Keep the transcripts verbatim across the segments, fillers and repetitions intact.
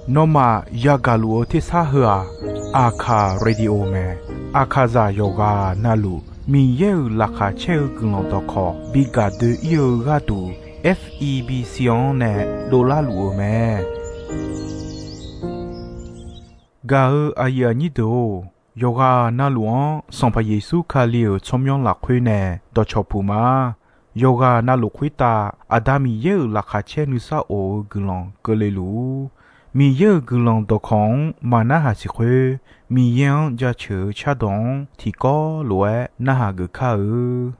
Nawmaf yagaq luf-eu tersar heu-aq, Aqkaq Radio mae. Aqkaqzaq yawqghaq navluf Miqyaer-euq laqkhaq caer-eu guiqlanq dawqkawq bi gaq doe-ir-eu gharduq, F E B C-anr nae dovlar luf-eu mae. Gaq-eu aqyuif aqnyir deuq-or, yawqghaq navluf-anr Sanqpaq Yeqsur Kali-euq tsawrmyanr lafkhoer nae dawqcawq puq ma. Yawqghaq navluf khoertav Aqda Miqyaer-euq laqkhaq caer nuisar of-eu guiqlanq keuvle luf-ur. Miqyaer-euq guiqlanq dawqkawq-anr maq narhaq siq khoer, Miqyaer-anr jaceuq-eu cardawq-anr tiqkawv lof-aer narhaq geuf kar-eu.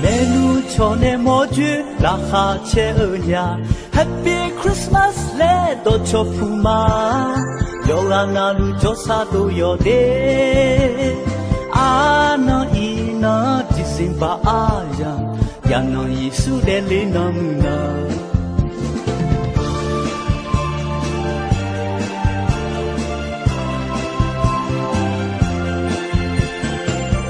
Maernmr cawq nae mawrjoer laqkhaq caer-eu nya, Happy Christmas laer dawqcawq puq ma. Yawqghaq navluf jawrsar dov yawq de. Arnan iqnan December aryamq, yaqnan Yeqsur daefle nan muiq nan.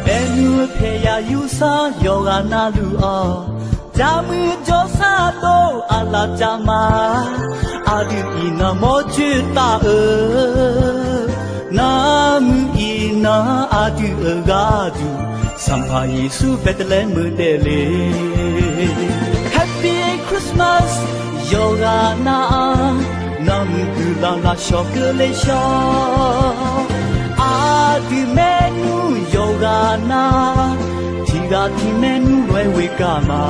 Maernmr paeqyaq yursar yawqghaq navluf-awq, jaqmuiq jawrsar dov aqlaf jav ma. Aqdui iqnan mawrjoer taf-eu, navmuiq iqnan aqdui-euq gharduq, Sanqpaq Yeqsur Betlehem-eu daefle. Happy Christmas yawqghaq nav-a, navmuiq guiqlanq lafshawq keuvle shawr. Aqdui maernmr yawqghaq nav, tiqghaq tiq maernmr lof-aer ghoe gaq ma.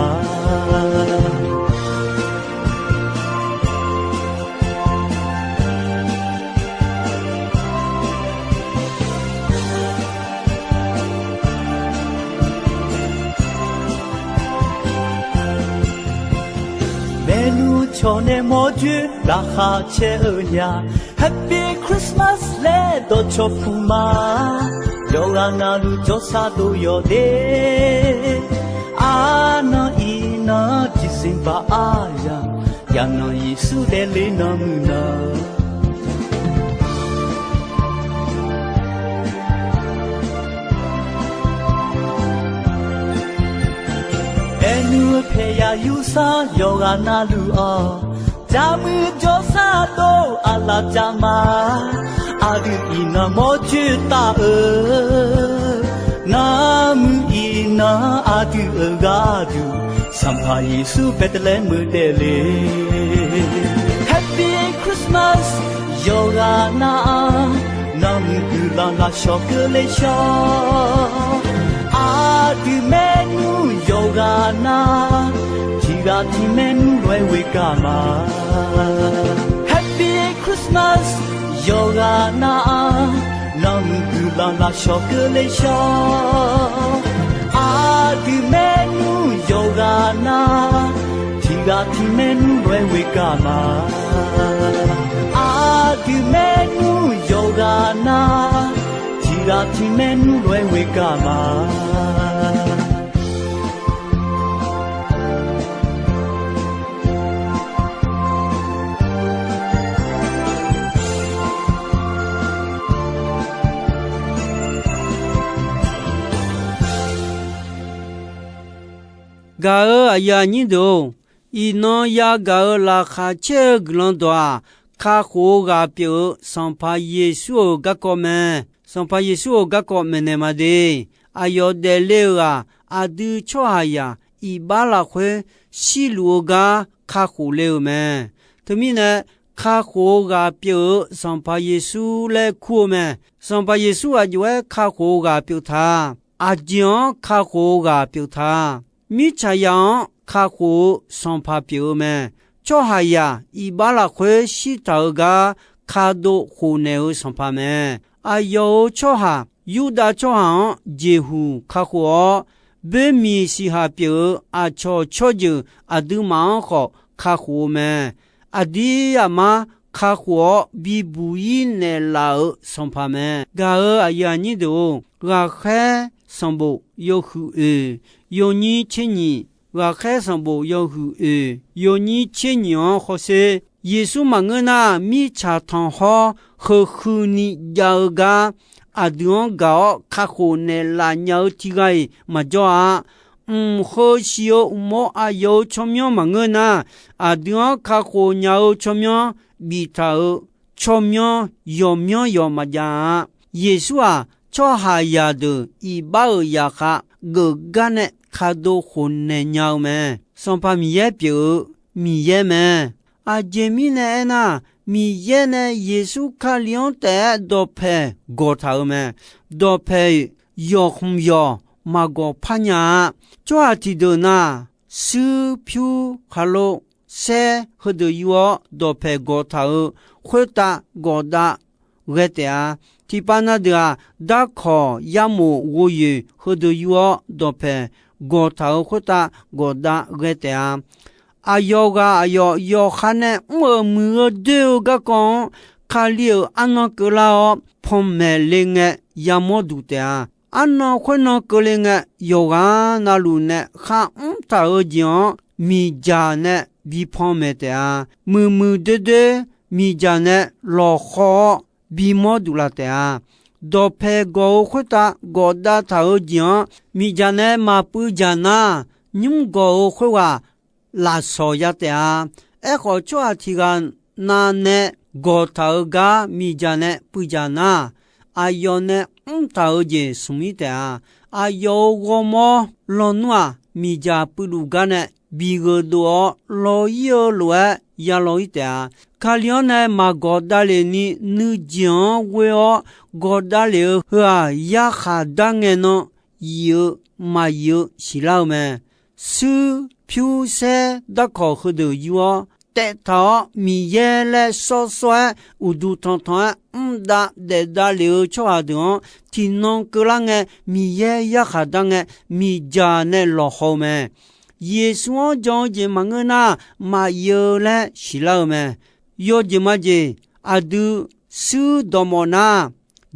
Maernmr cawq nae mawrjoer laqkhaq caer-eu nya, Happy Christmas laer dawqcawq puq ma. Yawqghaq navluf jawrsar dov yawq de. Arnan iqnan December aryamq, yaqnan Yeqsur daefle nan muiq nan. Maernmr paeqyaq yursar yawqghaq navluf-awq, jaqmuiq jawrsar dov aqlaf jav ma. Aqdui iqnan mawrjoer taf-eu, navmuiq iqnan aqdui-euq gharduq, Sanqpaq Yeqsur Betlehem-eu daefle. Happy Christmas yawqghaq nav-a, navmuiq guiqlanq lafshawq keuvle shawr. Aqdui maernmr yawqghaq nav, tiqghaq tiq maernmr lof-aer ghoe gaq ma. Happy Christmas yawqghaq nav-a, navmuiq guiqlanq lafshawq keuvle shawr. Aqdui maernmr yawqghaq nav, tiqghaq tiq maernmr lof-aer ghoe gaq ma. Aqdui maernmr yawqghaq nav, tiqghaq tiq maernmr lof-aer ghoe gaq ma. Gaq-eu aqyuif aqnyir deuq-or, iqnan yagaq-euq laqkhaq caer-eu guiqlanq dawq-aq, kakhof-eu ghaq pyeuf-eu Sanqpaq Yeqsur-euq garkawv mae. Sanqpaq Yeqsur-euq garkawv maeqnaeq ma de. Aqyawf daefle-euq-aq, aqdui tsawrhaqzaq iqbax lafkhoer shirluf-eu gar kakhof le-euq mae. Teumirnae, kakhof-eu ghaq pyeuf-eu Sanqpaq Yeqsur laer kur-eu mae. Sanqpaq Yeqsur aqjox-aer kakhof-eu ghaq pyeuf ta. Aqjeq-anr kakhof-eu ghaq pyeuf ta. Mirtsaqzaq-anr kakhof-eu Sanqpaq pyeuf-eu mae. Tsawrhaqzaq iqbax lafkhoer shirtaq-eu gar kadov khofnaeq-eu Sanqpaq mae. Aqyawf-euq tsawrhaq, Yurdav tsawrhaq-anr jeqhuq kakhof-awr, boermiq siqhaq pyeuf-eu aqcawq tsawrjeuq aqduimaf-anr khawf kakhof-eu mae. Aqdir aqmar kakhof-awr bibuq-ir naeqlaf-euq Sanqpaq mae. Gaq-eu aqyuif aqnyir deuq-or, ghaqkhaer sanqbof yawhuiq oeq, yawnyir tser nyiq, Ghaqkhaer sanqbof yawhuiq oeq yawnyir tser nyiq-anr hawsher. Yeqsur maqngeur nar, mirtsaq tanq hawr heu huini jav-eu gar aqdui-anr gaq-awr kakhof naeqlaf nya-eu tiq ghaq-iq maqjawr-a. Mq heu siq-eu uqmov aqyawf-euq tsawrmyanr maqngeur nar, aqdui-anr kakhof nya-eu tsawrmyanr biftaq-euq tsawrmyanr yawqmyanr yawq maqjav-a. Yeqsur-aq, tsawrhaqzaq deuq iqbax-euq zaqkhav geufgar nae kadov khof naeq nya-eu mae. Sanqpaq Miqyaer pyeuf-eu Miqyaer mae. Aqjeq mirnae aernar, Miqyaer nae Yeqsur Kali-anr taef-aer dawqpaeq gawqtaq-euq mae. Dawqpaeq yawqkhmq yawq maqgawq par nya-a. Tsawrhaq tiqdeuq nar, shuir pyur khaqlo saer heudeuq yur-awr dawqpaeq gawqtaq-euq khoertav gawqdav ghae taef-a. Tiqpav na deuq-aq, darkawq yarmof ghovyoeq heudeuq yur-awr dawqpaeq gawqtaq-euq khoertav gawqdav ghae taef-a. Aqyawf ghaq aqyawf yawqha nae mr-euq muiq-eu doer-eu garkawv-anr Kali-euq arnan keuvlar-awr panmaeq le ngae yamawr duq taef-a. Arnan khoernan keuvle ngae, yawqghaq navluf nae kharmr taq-euq jeq-anr miqdzaq nae bi panmaeq taef-a. Muiqmuiq doerdoer miqdzaq nae lawqhaw-awr bimawr duq laf taef-a. Dawqpaeq gawq-eu khoertav gawqdav taq-euq jeq-anr miqdzaq nae maqpuiv dzaq nar, nymr gawq-eu khoerghaq lafsawq ya taef-a. Aerkhawf, tsawrhaq tiq ghaq nav nae gawqtaq-euq gar miqdzaq nae puiv dzaq nar, aqyawf nae mr taq-euq jeq smq-ir taef-a. Aqyawf-euq ghawrmawr lawnmr-aq, miqdzaq puivluf gar nae bi gheudov-awr law-ir-eu lof-aer ya law-ir taef-a. Kali-anr nae maqgawq davlef ni nuijeq-anr ghoe-awr gawq davlef-eu heu-aq, yarkhaq dar ngae nan yif-eu maqyif-eu siqlar-eu mae. Shuir pyur saer darkawq heudeuq yur-awr taev taq-awr, Miqyaer laer sawrsawr-aer uqduq tanqtanq-aer mr dav daef davlef-eu tsawrhaq deuq-anr tiqnan keuvlar ngae, Miqyaer yarkhaq dar ngae, miqdzaq nae lawqhaw-eu mae. Yeqsur-anr jan-eu jeq maqngeur nar, maqyif-eu laer siqlar-eu mae. Yawjeq majeq, aqdui shuir dawqmawf nar,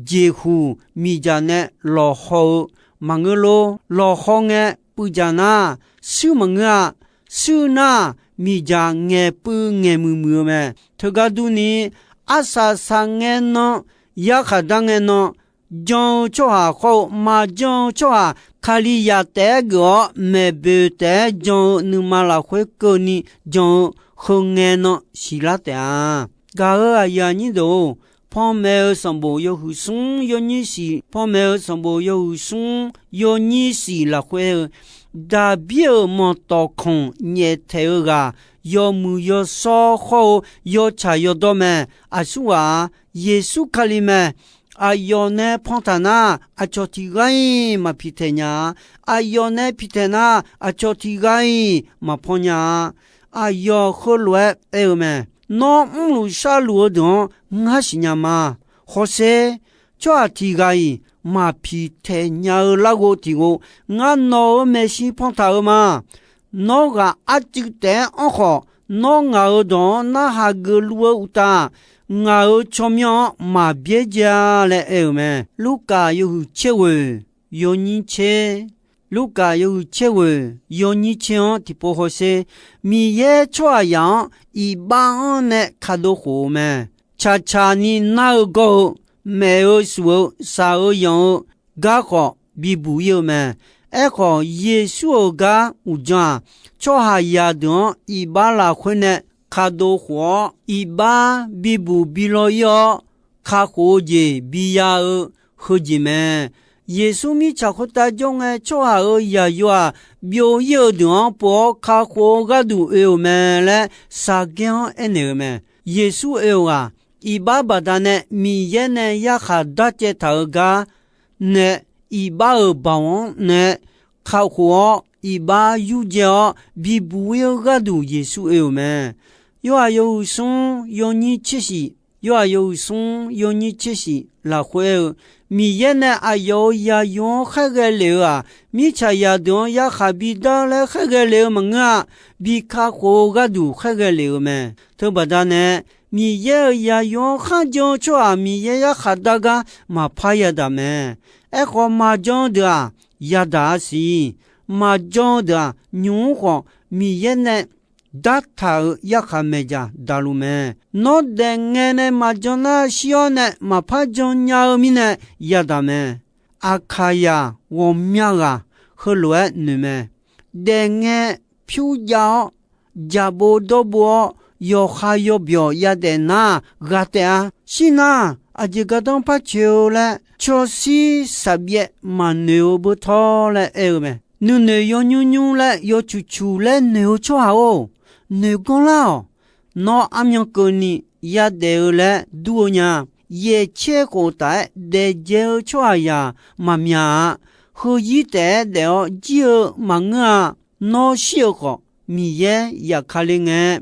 jeqhuq miqdzaq nae lawqhaw-eu maqngeur lor. Lawqhaw ngae puiv dzaq nar, shuir maqngeur-a. Shuir nar, miqdzaq ngaeqpuiv ngaeqmuiq muiq-eu mae. Teugar durni, arsaq saqngae nan, yarkhaq dar ngae nan, jan-eu tsawrhaq khawr-eu maqjan-eu tsawrhaq, Kalizaq taef-aer geuf-awr maeqboeq taef-aer jan-eu nuima lafkhoer keuvni jan-eu heu ngae nan siqlar taef-a. Gaq-euq aqyuif aqnyir deuq-or, panmaeq-eu sanqbof yawhuiq smr yawnyir siq, panmaeq-eu sanqbof yawhuiq smr yawnyir siq lafkhoer-eu, Daqbir-euq manqtawf khanq nyaeftaeq-eu ghaq, yawmuiq yawshawr khawr-eu yawtsaq yawdawr mae. Aqsurghaq-aq, Yeqsur Kali mae. Aqyawf nae pantaq nar, aqcawq tiq ghaq-iq maqpiqtaeq nya-a. Aqyawf nae piqtaeq nar, aqcawq tiq ghaq-iq maqpan nya-a. Aqyawf heulof-aer aer-eu mae. Nawr mrluf sharluf-eu deuq-anr ngar siqnya ma. Hawsher, tsawrhaq tiq ghaq-iq maqpiqtaeq nya-eu larghov tiq ghov, ngar nawq-euq maeqshi pantaq-eu ma. Nawr ghaq arcuiv taef-aer anr khawf, nawr ngaq-euq dawq-anr narhaq geufluf-eu uqtaf, ngaq-euq tsawrmyanr-anr maqbyaer ja laer aer-euq mae. Lurkaf yawhuiq tser ghoeq yawnyir tser, Lurkaf yawhuiq tser ghoeq yawnyir tser-anr tiqpov hawsher, Miqyaer tsawrhaqzaq-anr iqbax-anr nae kadov khof-eu mae. Tsaqtsaq ni nar-eu gawr-eu, maef-eu shuf-eu, shaq-eu yanq-eu garkhawf bibuq-ir-eu mae. Aerkhawf, Yeqsur-euq gar uqdzan-aq, tsawrhaqzaq deuq-anr iqbax lafkhoer nae kadov khof-awr, iqbax bibuq bilaw-ir-awr, kakhof-eu jeq biya-eu heujeq mae. Yeqsur mirtsaq khoertav jawr ngae, tsawrhaq-euq yaqyo-aq, byov-ir-eu deuq-anr pov-awr kakhof-eu gharduq oe-euq mae laer, Saqgaer-anr aernaeq-eu mae. Yeqsur oe-euq-aq, iqbax baqdanae Miqyaer nae yarkhaq darcaev taq-eu gar nae, iqbax-euq baoq-anr nae kakhof-awr, iqbax yurdzae-awr bibuq-ir-eu gharduq Yeqsur oe-euq mae. Yorhaq yawhuiq smr yawnyir tser shif, Yorhaq yawhuiq smr yawnyir tser shif lafkhoer aer-eu, Miqyaer nae aqyawf-euq yaqyo-anr khaerghae lef-eu-aq, mirtsaqzaq deuq-anr yarkhaq bidar laer khaerghae lef-eu maqngeur-a. Bi kakhof-eu gharduq khaerghae lef-eu mae. Teubaqda nae, Miqyaer-euq yaqyo-anr kharjan-eu tsawrhaq Miqyaer yarkhaq dar gar maqpar yadaq mae. Aerkhawf, maqjan-eu deuq-aq, yadaq-a siq. maqjan-eu deuq-aq, nymq-mr khawf Miqyaer nae dartaq-euq yarkhaq maeqdzaq daqluf mae. Nawr daefngae nae maqjan nar, shir-awr nae maqpar jan nya-eu mirnae yadaq mae. Aqkaqyaq ghawqmya ghaq heulof-aer noeq mae. Daefngae pyur jav-awr, jaqbov dawrbov-awr, yawqha yawbyawq yadaef nar-aq, ghaq taef-a. Shir nar, aqjeq gardanr par coeq-eu laer, cawshir saqbyaev maqnoeq-eu beutawr laer aer-eu mae. Nuinoeq yawnymr nymr laer yawcuq cuq laer noeq-eu tsawrhaq-or, noeq ganr lar-awq. Nawr armyan keuvni yadaef-eu laer dur-eu nya. Yaeq caer khof taf-aer daef dzae-eu tsawrhaqzaq maqmyaq-a. Heuzir taef-aer daef-awr jir-eu maqngeur-a. Nawr shir-euq khawf, Miqyaer yaf kale ngae,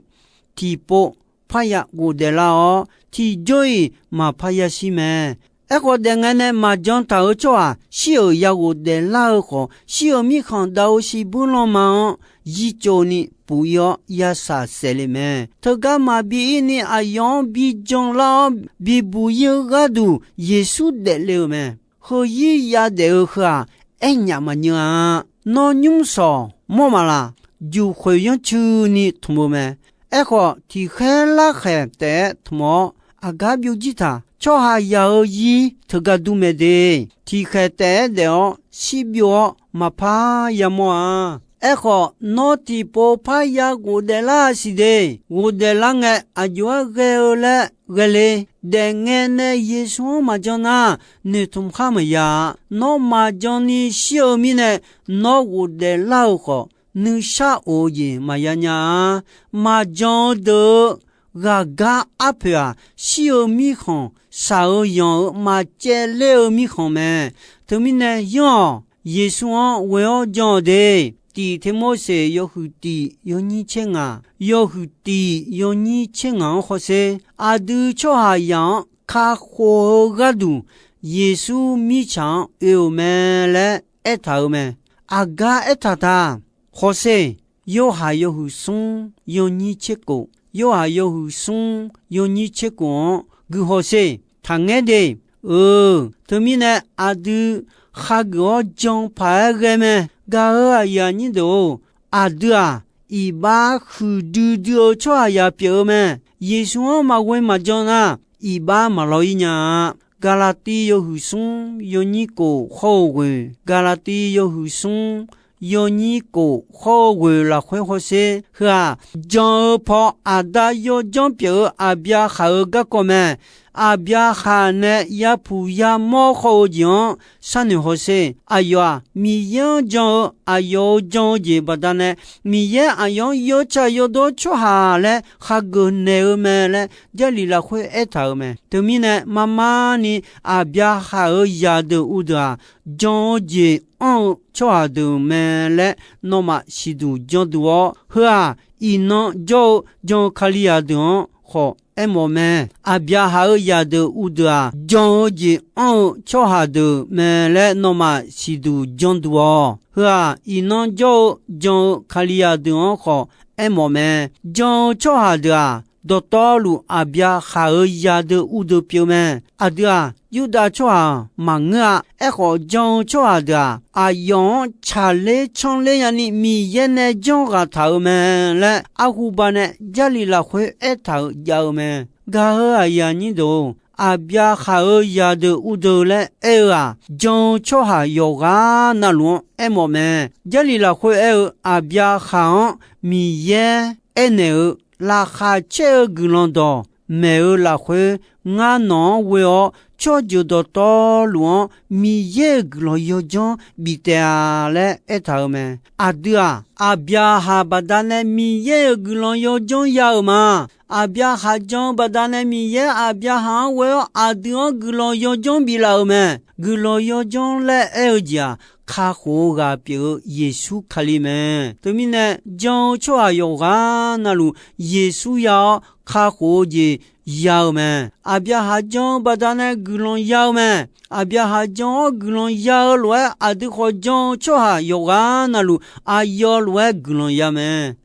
tiqpov parya ghofdaef lar-awr, tiqjawr-iq maqpar yashir mae. Aerkhawf, daefngae nae maqjan taq-euq tsawrhaq shir-euq ya ghofdaef lar-eu khawf, shir-euq mirkhanq dav-eu shiqbuir lanma-anr yicovni puq ir-awr yashaq saef le mae. Teugar maqbi ir ni aqyawf-anr bi jan lar-awr bibuq ir-eu gharduq Yeqsur daefle-euq mae. Heuzir yadaef-eu heu-aq, aernyaf maqnyeuv-a. Nawr nymr shawq mawr maqlaq, juq khoeq yanrcuini tmq-eu mae. Aerkhawf, tiqkhaer larkhaeq taef-aer tmq-awr aqgar byovjir taq. Tsawrhaqzaq-euq zir teugar dur mae de. Tiqkhaeq taef-aer daef-awr shirbyov-awr maqpar yamawr-a. Aerkhawf, nawr tiqpov parya ghofdaef lar-a siq de. Ghofdaef lar ngae, aqjox-aer ghae-eu laer ghae le. Daefngae nae Yeqsur-anr maqjan nar, noeqtmq khar maqya-a. Nawr maqjan ni shir-eu mirnae, nawr ghofdaef lar-eu khawf, nuishar of-eu jeq maqya nya-a. Maqjan-eu deuq-eu ghaqgar arpoeq-aq, shir-eu mirkhanq, shaq-eu yanq-eu maqcaevler-eu mirkhanq mae. Teumirnae yanr-awq. Yeqsur-anr ghoe-awr jan-awq de. Tiq Tirmorseq yawhuiq tiq yawnyir tser ngaq, yawhuiq tiq yawnyir tser ngaq-anr hawsher. Aqdui tsawrhaqzaq-anr kakhof-eu gharduq, Yeqsur mirtsaq-anr oe-euq mae laer aertaq-euq mae. Aqgar aertaq taq. Hawsher. Yorhaq yawhuiq smr yawnyir tser kof, Yorhaq yawhuiq smr yawnyir tser kof-anr guihaw sher. Taqngaer de. Euq, teumirnae aqdui khageuf-awr jan paq-aer ghae mae. Gaq-euq aqyuif aqnyir deuq-or, aqdui-aq, iqbax huiqdui dui-eu tsawrhaqzaq pyeuf-eu mae. Yeqsur-anr maqghoe maqjan nar, iqbax maqlaw ir nya-a. Gaqlaqtiv yawhuiq smr yawnyir kof hawr-eu ghoeq, Gaqlaqtiv yawhuiq smr yawnyir kof hawr-eu ghoeq lafkhoer hawsher. Heu-aq, jan-eu paw aqda yawdzanr pyeuf-eu Aqbyaqhaq-euq garkawv mae. Aqbyaqhaq nae yapuq yamawr khawr-eu jeq-anr sharnoeq hawsher. Aqyawf-aq, Miqyaer-anr jan-eu aqyawf-euq jan-eu jeq baqdanae, Miqyaer aqyawf-anr yawtsaq yawdawr tsawrhaq laer khageuf naeq-eu mae laer Jarlif lafkhoer aertaq-euq mae. Teumirnae marmar ni Aqbyaqhaq-euq zaqdeuq uvdeuq-aq, jan-eu jeq anr-eu tsawrhaq deuq mae laer nawmaf siqduq janduq-awr, heu-aq, iqnan jawr-eu jan-eu Kalizaq deuq-anr khawf aermawf mae. Aqbyaqhaq-euq zaqdeuq uvdeuq-aq, jan-eu jeq anr-eu tsawrhaq deuq mae laer nawmaf siqduq janduq-awq. Heu-aq, iqnan jawr-eu jan-eu Kalizaq deuq-anr khawf aermawf mae. Jan-eu tsawrhaq deuq-aq, dawqtawvluf Aqbyaqhaq-euq zaqdeuq uvdeuq pyeuf mae. Aqdui-aq, Yurdav tsawrhaq maqngeur-a. Aerkhawf, jan-eu tsawrhaq deuq-aq, aqyawf-anr tsaqler tsanrler nyani Miqyaer nae janr ghaq taq-euq mae laer arhuba nae Jarlif lafkhoer aertaq-euq jav-eu mae. Gaq-euq aqyuif aqnyir deuq-or, Aqbyaqhaq-euq zaqdeuq uvdeuq laer aer-eu-aq, jan-eu tsawrhaq yawqghaq navluf-anr aermawf mae. Jarlif lafkhoer aer-eu Aqbyaqhaq-anr Miqyaer aernaeq-eu, laqkhaq caer-eu guiqlanq dawq maeq-eu lafkhoer, ngar nawq-anr ghoe-awr tsawrjeuq dawqtawvluf-anr Miqyaer-euq guiqlanq yawdzanr bif taef-a laer aertaq-euq mae. Aqdui-aq, Aqbyaqhaq baqdanae Miqyaer-euq guiqlanq yawdzanr ya-euq ma. Aqbyaqhaq jan-eu baqdanae Miqyaer Aqbyaqhaq-anr ghoe-awr aqdui-anr guiqlanq yawdzanr biflaf-euq mae. Guiqlanq yawdzanr laer aer-eu jeq-aq, kakhof-eu ghaq pyeuf-eu Yeqsur Kali mae. Teumirnae, jan-eu tsawrhaq yawqghaq navluf Yeqsur ya-awr kakhof-eu jeq ya-eu mae. Aqbyaqhaq jan-eu baqdanae guiqlanq ya-eu mae. Aqbyaqhaq jan-awr guiqlanq ya-eu lof-aer, aqdui khawf jan-eu tsawrhaq yawqghaq navluf aqyawf lof-aer guiqlanq ya mae.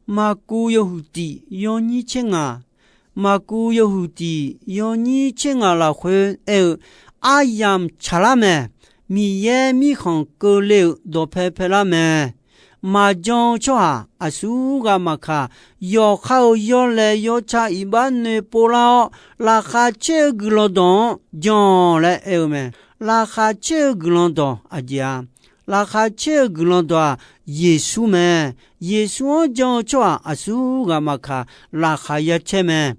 Maqkuv yawhuiq tiq yawnyir tser ngaq, Maqkuv yawhuiq tiq yawnyir tser ngaq lafkhoer aer-eu, aryamq tsaqlar mae. Miqyaer mirkhanq keuvle-euq dawqpae paelar mae. maqjan-eu tsawrhaq aqsurghaq maqkaq, yawqha-euq yawlaeq yawtsaq iqbax noeqpov lar-awr, laqkhaq caer-eu guiqlanq dawq-anr jan-awq laer aer-eu mae. Laqkhaq caer-eu guiqlanq dawq aqjeq-a? Laqkhaq caer-eu guiqlanq dawq-aq, Yeqsur mae. Yeqsur-anr jan-eu tsawrhaq aqsurghaq maqkaq, laqkhaq ya caer mae.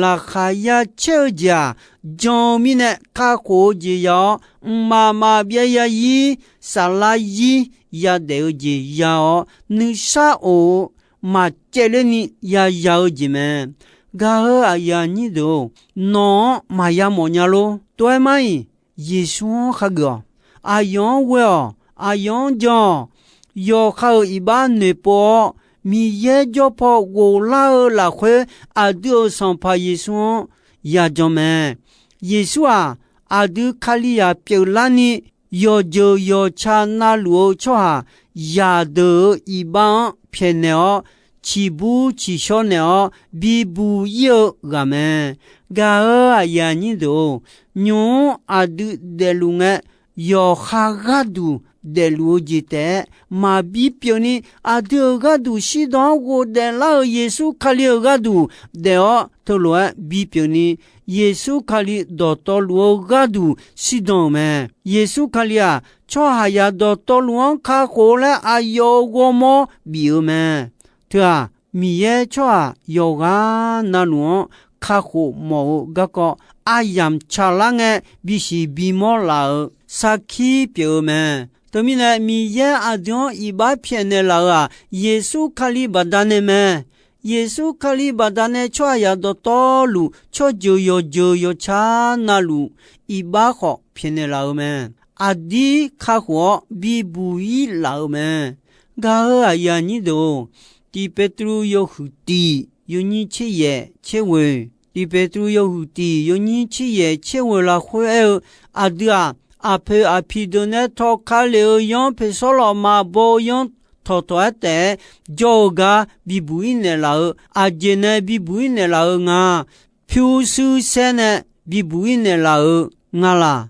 Laqkhaq ya caer-eu jeq-aq, jan-eu mirnae kakhof-eu jeq ya-awr, mqmaq maqbyav ya ir, saflar ir yadaef-eu jeq ya-awr, nuisar of-eu maqcaevler ni yaya-eu jeq mae. Gaq-eu aqyuif aqnyir deuq-or, nawq-anr maqya mawf nya lor. Tov-aer mar-iq, Yeqsur-anr khageuf-awq. Aqyawf-anr ghoe-awq. Aqyawf-anr jan-awq. Yawqha-euq iqbax noeqpov-awr, Miqyaer jawr paw ghoflar-eu lafkhoer aqdui-euq Sanqpaq Yeqsur-anr yajan mae. Yeqsur-aq, aqdui Kalizaq pyeuflarni, yawqjeuq yawqca navluf-eu tsawrhaq zaqdeuq-euq iqbax-anr pyaeqnaeq-awr, ciqbur ciqshawr naeq-awr bibuq ir-eu ghaq mae. Gaq-eu aqyuif aqnyir deuq-or, nymq-mr aqdui daefluf ngae, yawqha gharduq daefluf-eu jeq taef-aer maqbi pyeuf ni, aqdui-euq gharduq shirdan-anr ghofdaef lar-euq Yeqsur Kali-euq gharduq daef-awr teulof-aer bipyeuf ni, Yeqsur Kali dawqtawvluf-eu gharduq shirdan-euq mae. Yeqsur Kali-aq, tsawrhaqzaq dawqtawvluf-anr kakhof laer aqyawf-euq ghawrmawr bif-eu mae. Teu-aq, Miqyaer tsawrhaq yawqghaq navluf-anr kakhof mawf-eu garkawv aryamq tsaqlar ngae bisiq bimawr laf-euq sarkir pyeuf-eu mae. Teumirnae, Miqyaer aqdui-anr iqbax pyaeqnaeq laf-euq-aq, Yeqsur Kali baqdanae mae. Yeqsur Kali baqdanae tsawrhaqzaq dawqtawvluf tsawrjeuq yawqjeuq yawqca navluf iqbax khawf pyaeqnaeq laf-eu mae. Aqdir kakhof-awr bibuq ir laf-euq mae. Gaq-eu aqyuif aqnyir deuq-or, Tiq Petru yawhuiq tiq yawnyir tser yaef tser ghoeq, Tiq Petru yawhuiq tiq yawnyir tser yaef tser ghoeq lafkhoer aer-eu, aqdui-aq, aqpoeq aqpiq deuq nae tawqka lef-eu yanr poeqsawr lawq maqbaw-eu yanr tawqtawq-aer taef-aer jawr-eu gar bibuq ir naeqlaf-eu, aqjeq nae bibuq ir naeqlaf-eu nga. Pyurshuir saer nae bibuq ir naeqlaf-eu nga laq?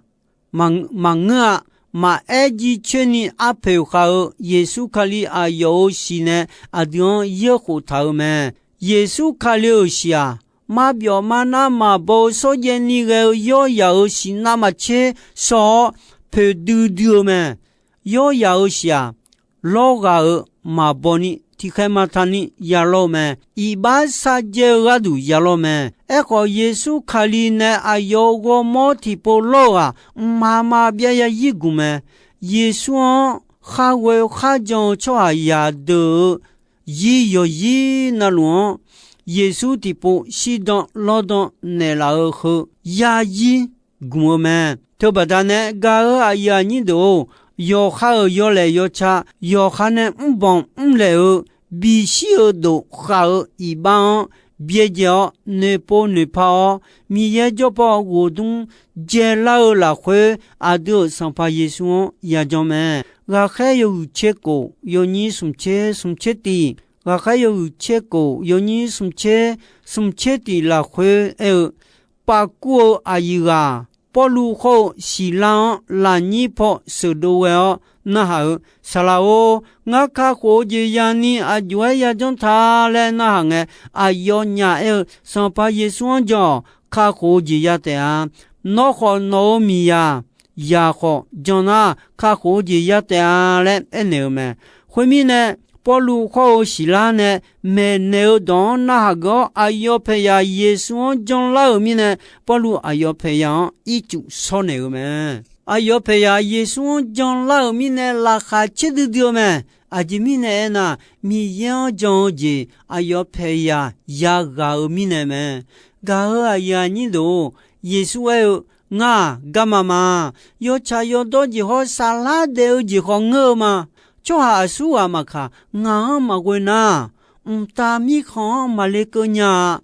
Maqngeur-a. Maqaer jircoer ni arpoeq khav-eu Yeqsur Kali aqyawf-euq siq nae aqdui-anr yaerkhof taq-eu mae. Yeqsur Kali-euq siq-aq, marbyawf marnar maqbaw-eu shawrjaev ni ghae-eu yawryaq-euq siq navmaqtser shaw-awr poeqdui dui-eu mae. Yawryaq-euq siq-aq, lawrghaq-euq maqbaw ni tiqkhaeq maqtaq ni yalawr-eu mae. Iqbax sharjaev-eu gharduq yalawr mae. Aerkhawf, Yeqsur Kali nae aqyawf-euq ghawrmawr tiqpov lawr-euq-aq, mqmaq maqbyav ya ir gmq mae. Yeqsur-anr khar ghoe kharjan-eu tsawrhaqzaq deuq-euq zir yawqzir navluf-anr, Yeqsur tiqpov shirdan lawrdan naeqlaf-eu heu yarzir gmq-eu mae. Teubaqda nae gaq-eu aqyuif aqnyir deuq-or, yawqha-euq yawlaeq yawca, yawqha nae mrbanq mrlaeq-eu bishir-eu dof khav-eu iqbax-anr byaerdzae-awr noeqpov noeqpa-awr, Miqyaer jawrpaw ghofdmr dzaelar-eu lafkhoer aqdui-euq Sanqpaq Yeqsur-anr yajan mae. Ghaqkhaer yawhuiq tser kof yawnyir smq tser smq tser tiq, ghaqkhaer yawhuiq tser kof yawnyir smq tser smq tser tiq lafkhoer aer-eu, pavkur-eu aqyuif ghaq, Pawrluv hawr-eu Siqlar-anr lafnyir paw sheuqdov ghae-awr narhaq-eu, Saqlaq-or, ngar kakhof-eu jeq ya'ni aqjox-aer yajanr ta laer narhaq ngae, aqyawfnyaf aer-eu, Sanqpaq Yeqsur-anr jan-awq. Kakhof-eu jeq ya taef-a. Nawr khawf nawq-euq miqzaq zaq khawf jan nar, kakhof-eu jeq ya taef-a laer aernaeq-eu mae. Khoermirnae, Pawrluv hawr-eu Siqlar nae maeqnaeq-eu dawq-anr narhaq geuf-awr, aqyawf paeqzaq Yeqsur-anr janlar-euq mirnae, Pawrluv aqyawf paeqzaq-anr ircuf shawr naeq-eu mae. Aqyawf paeqzaq Yeqsur-anr janlar-euq mirnae laqkhaq caerdui dui-eu mae. Aqjeq mirnae aernar, Miqyaer-anr jan-eu jeq aqyawf paeqzaq yaghaq-eu mirnae mae. Gaq-eu aqyuif aqnyir deuq-or, Yeqsur aer-eu, Ngar-aq, garma ma. Yawtsaq yawdawr jeq hawr, saflar daef-eu jeq khawf ngeur-eu ma. Tsawrhaq aqsurghaq maqkaq, ngaq-anr maqghoe nar, mqtav mirkhanq-anr maqle keuv nya-a.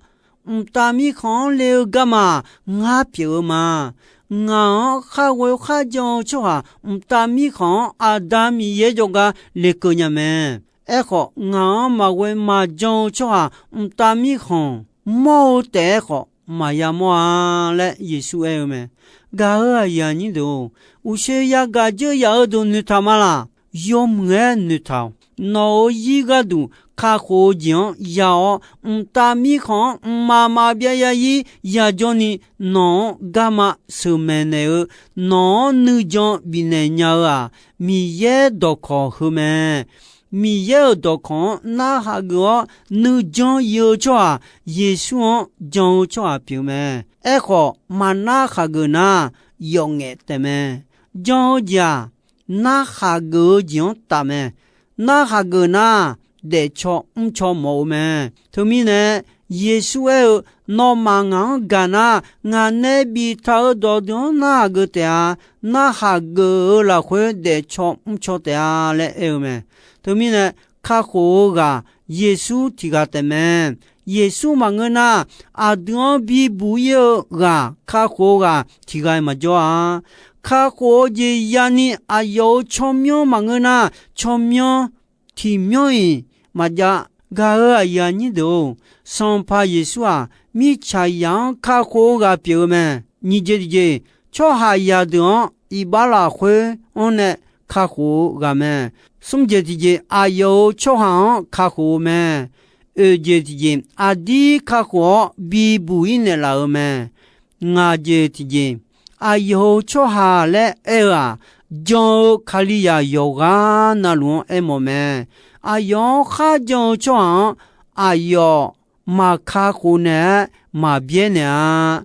Mqtav mirkhanq-anr le-eu garma-aq, ngar pyeuf-eu ma. Ngaq-anr khar ghoe kharjan-eu tsawrhaq, mqtav mirkhanq-anr Aqda Miqyaer jawrgar lekeuv nya mae. Aerkhawf, ngaq-anr maqghoe maqjan-eu tsawrhaq, mqtav mirkhanq mawr-eu taef-aer khawf maqya mawr-a laer Yeqsur aer-eu mae. Gaq-eu aqyuif aqnyir deuq-or, uqshoe yagaq dzeur yaf-eu deuq noeqtaq ma laq? Yawmuiq-aer noeqtaq-awq. Nawq-euq zir gharduq kakhof-eu jeq-anr ya-awr, mqtav mirkhanq-anr mqmaq maqbyav zarzir yajawr ni, nawq-anr garma sheuqmaeq naeq-eu, nawq-anr nuijan bifnaeq nya-eu-aq, Miqyaer dawqkawq heu mae. Miqyaer-euq dawqkawq-anr narhaq geuf-awr nuijan ir-eu tsawrhaq, Yeqsur-anr jan-eu tsawrhaq pyeuf-eu mae. Aerkhawf, maqnar khaq geuf nar, yawf ngaef taef mae. Jan-eu jeq-aq, narhaq geuf-eu jeq-anr taf mae. Narhaq geuf nar, daefcaw mrcaw mawf-eu mae. Teumirnae, Yeqsur aer-eu, Nawmaf ngaq-anr gaq nar, ngaq nae biftaq-eu dawqdeuq-anr narhaq geuf taef-a. Narhaq geuf-eu lafkhoer daefcaw mrcaw taef-a laer aer-eu mae. Teumirnae, kakhof-eu ghaq Yeqsur tiq ghaq taef mae. Yeqsur maqngeur nar, aqdui-anr bibuq ir-eu ghaq, kakhof-eu ghaq tiq ghaq maqjawr-a. Kakhof-eu jeq yani aqyawf-euq tsawrmyanr maqngeur nar, tsawrmyanr tiqmyanr-iq maqjav. Gaq-euq aqyuif aqnyir deuq-or, Sanqpaq Yeqsur-aq, mirtsaqzaq-anr kakhof-eu ghaq pyeuf-eu mae. Nyiq jeq tiqjeq, tsawrhaqzaq deuq-anr iqbax lafkhoer-anr nae kakhof-eu ghaq mae. Smr jeq tiqjeq, aqyawf-euq tsawrhaq-anr kakhof-eu mae. Oeq jeq tiqjeq, aqdir kakhof-awr bibuq ir naeqlaf-euq mae. Ngaq jeq tiqjeq, aqyawf-euq tsawrhaq laer aer-eu-aq, jan-eu Kalizaq yawqghaq navluf-anr aermawf mae. Aqyawf-anr kharjan-eu tsawrhaq-anr aqyawf maqkakhof naeq-aer maqbyaer naeq-a.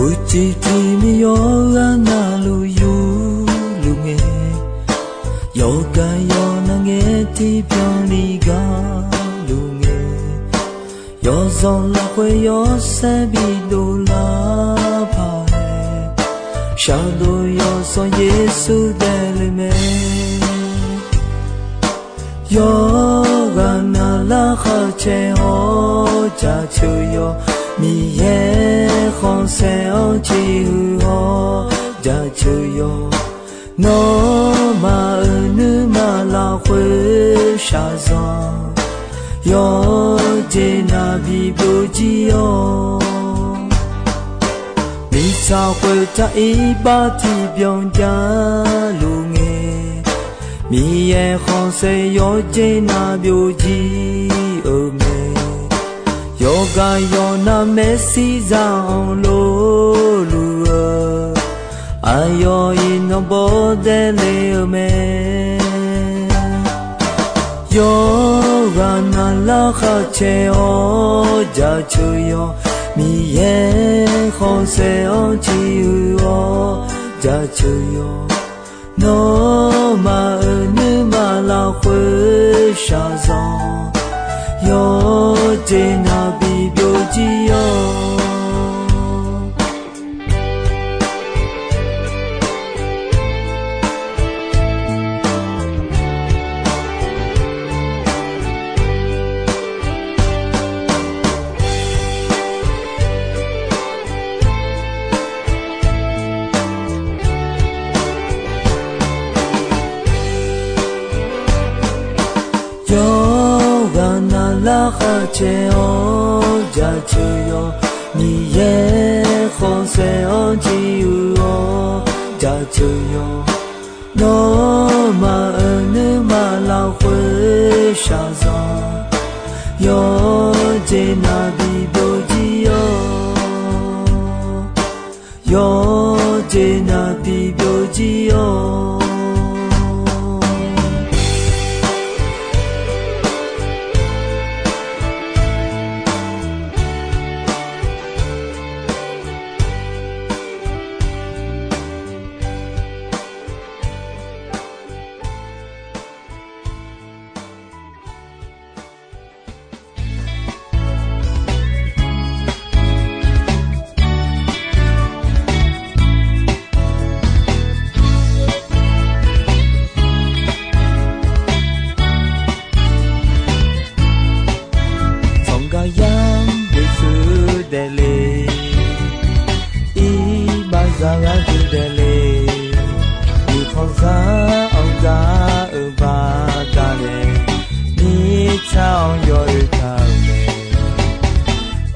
Uicuiv tiq mi Yawqghaq navluf yurluf ngae, yawqgar yawq nar ngae tiqbyan ni gar luf ngae, yawqzanq lafkhoer yawshaef bidov lar paq-aer, shardov yawsanr Yeqsur daefle mae. Yawqghaq navluf khar caer-awr jaceuq yawq, Miqyaer khanqsaer-anr ciqhuiq-awr jaceuq yawq, nawmaf-euq nuima lafkhoer shaqzanq, yawqjeq nav bibyov jir-awq. Mirtsaq khoertav iqbax tiqbyan javluf ngae, Miqyaer khanqsaer yawqjeq nav byovjir-eu mae. Yawqghaq yawq nar maersir zaq-anr lorluf-eu, aqyawf iqnan bawr daefle-eu mae. Yawqghaq navluf khar caer-awr jaceuq yawq, Miqyaer khanqsaer-anr ciqhuiq-awr jaceuq yawq, nawmaf-euq nuima lafkhoer shaqzanq, yawqjeq nav bibyov jir-awq. Yawqghaq navluf khar caer-awr jaceuq yawq, Miqyaer khanqsaer-anr ciqhuiq-awr jaceuq yawq, nawmaf-euq nuima lafkhoer shaqzanq, yawqjeq nav bibyov jir-awq. Yawqjeq nav bibyov jir-awq. Tsawrgar yar beqshuir daefle, iqbax zaq gharduq daefle, uqkhanqzaq-anr gar-eu baqdanae, mirtsaq-anr yawoe taq-euq mae.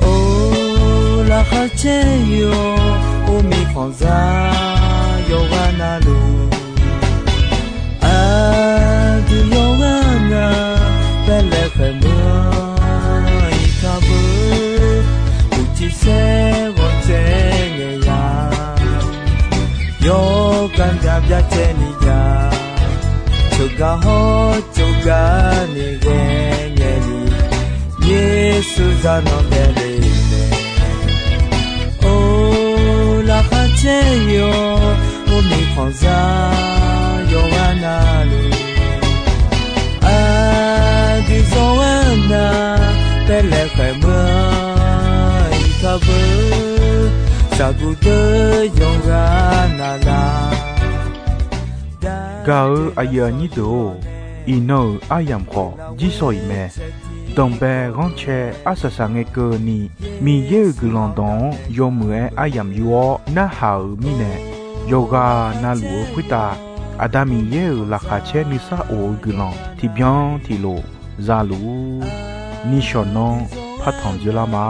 Or, laqkhaq caer-awr, or mirkhanqzaq yawqghaq navluf, aqdui yawqghaq nar, baelaeq khaeq meuq-anr iqkar beu, uqcif saer ghawqtsaev ngaeq ya, yawqgar bya byacaevni ya, tsawrgar hawr tsawrgar ni ghae ngaeqni, Yeqsur zaq nan daefle mae. Or, laqkhaq caer-awr, or mirkhanqzaq yawqghaq navluf, aqdui yawqghaq nar, baelaeq khaeq meuq-anr iqkar beu, shaqguq deuq yawqghaq navluf. Gaq-eu aqyuif aqnyir deuq-or, iqnan-euq aryamq khawf jir shawq-iq mae. Danqbae ghanrcae arsaq saq ngae keuvni, Miqyaer-euq guiqlanq dawq-anr yawmuiq-aer aryamq yur-awr narhaq-euq mirnae, yawqghaq navluf-eu khoertav Aqda Miqyaer-euq laqkhaq caer nuisar of-eu guiqlanq tiqbyan tiqlof za luf-ur. Nishawq nanr partanq dzeurlar ma.